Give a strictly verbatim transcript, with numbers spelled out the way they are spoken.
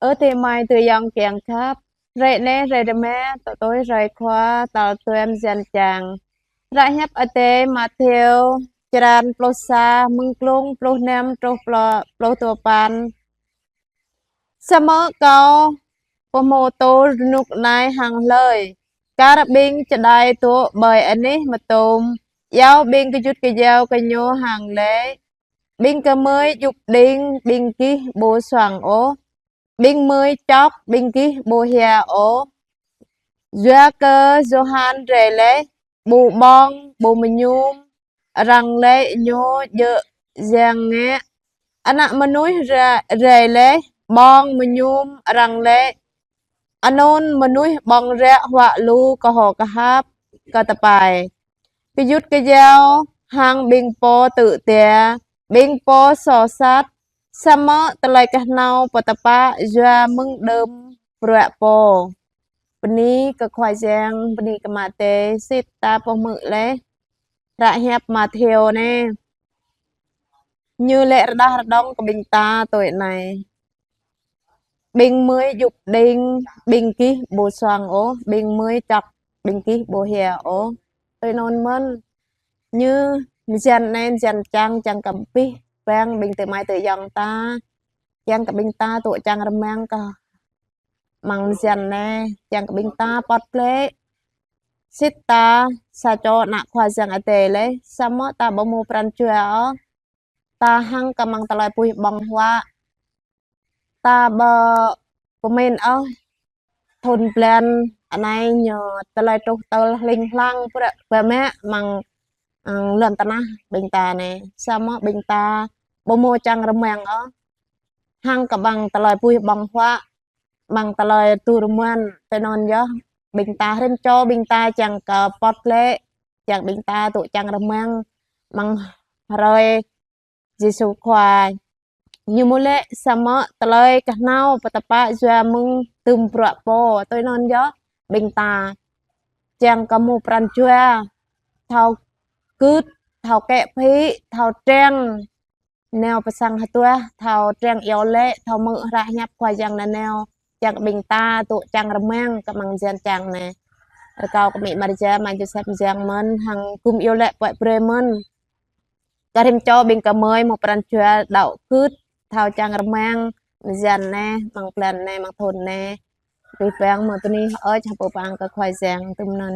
Ơ adơi amai adơi ayŏng kiăng khăp, hrơi anai hrơi rơma, tŏ tui hrơi Khua tal dua mơyang čang. Hră hiăp Adai Mattheo, črăn pluh sa, mơ̆ng klŭng pluh năm truh pluh, pluh dua păn. Samơ̆ kâo pơhmutu rơnŭk anai hăng hlơi: Kar ƀing čơđai dŏ ƀơi anih mơtŭm, iâu ƀing gơyut gơyâo kơ ñu hăng laĭ: Ƀing gơmơi djŭp đing, ƀing gih ƀu suang ôh. Ƀing gơmơi čŏk, ƀing gih ƀu hia ôh. Yua kơ Yôhan rai laih ƀu ƀơ̆ng, ƀu mơñum, arăng laĭ ñu djơ̆ yang ngă. Ană mơnuih ra-, rai laih ƀơ̆ng, mơñum, arăng laĭ anŭn mơnuih ƀơ̆ng ră huă lu kơhô kơhăp kơ tơpai, gơyut gơyâo hăng ƀing pô tŭ jia, ƀing pô soh sat. Samơ̆ tơlơi kơhnâo pơtơpă yua mơ̆ng đưm bruă pô. Bơni kơ Khua Yang, bơni kơ Ama Adai. Sĭt ta pơhmư̆ laih hră hiăp Mattheo anai, ñu laĭ rơđah rơđông kơ ƀing ta tui anai: Ƀing gơmơi djŭp đing, ƀing gih ƀu suang ôh. Ƀing gơmơi čŏk, ƀing gih ƀu hia ôh. Tui anŭn mơ̆n, ñu mơyang anai mơyang čang, čang kơ abih bang ƀing adơi amai adơi ayŏng ta, čang kơ ƀing ta dŏ čang rơmang kơ amăng mơyang anai, čang kơ ƀing ta pŏt glaĭ. Sĭt ta sa čô ană Khua Yang Adai laih, samơ̆ ta ƀu hmâo pran jua ôh. Ta hăng kơ amăng tơlơi puih ƀơ̆ng huă, ta ƀu pơmĭn ôh thŭn blan anai ñu tơlơi truh tơl hling hlang prăk pơmă amăng, ơ, lŏn tơnah ƀing ta anai. Samơ̆ ƀing ta ƀu hmâo čang rơmang ôh hăng kơ amăng tơlơi puih ƀơ̆ng huă, amăng tơlơi tu rơmuăn. Tui anŭn yơh, ƀing ta rĭm čô ƀing ta čang kơ pŏt glaĭ, čang ƀing ta dŏ čang rơmang amăng hrơi Yêsu Khua. Ñu mơ̆ laĭ samơ̆ tơlơi kơhnâo pơtơpă yua mơ̆ng đưm bruă pô. Tui anŭn yơh, ƀing ta čang kơ hmâo pran jua, thâo gưt, thâo kĕ phĭ, thâo treng nao pơ sang hơtuah, thâo treng iâu laĭ, thâo hmư̆ hră hiăp Khua Yang nanao, čang kơ ƀing ta dŏ čang rơmang kơ amăng mơyang čang anai. Rơkâo kơ Amĭ Maria, Ama Yôsep mơyang mơ̆n, hăng gum iâu laĭ puăi brơi mơ̆n kơ rĭm čô ƀing gơmơi hmâo pran jua đaŏ gưt, thâo čang rơmang mơyang anai, amăng blan anai, amăng thŭn anai. Abih bang mơ̆ bơni hơơč hơpơpă kơ Khua Yang tui anŭn.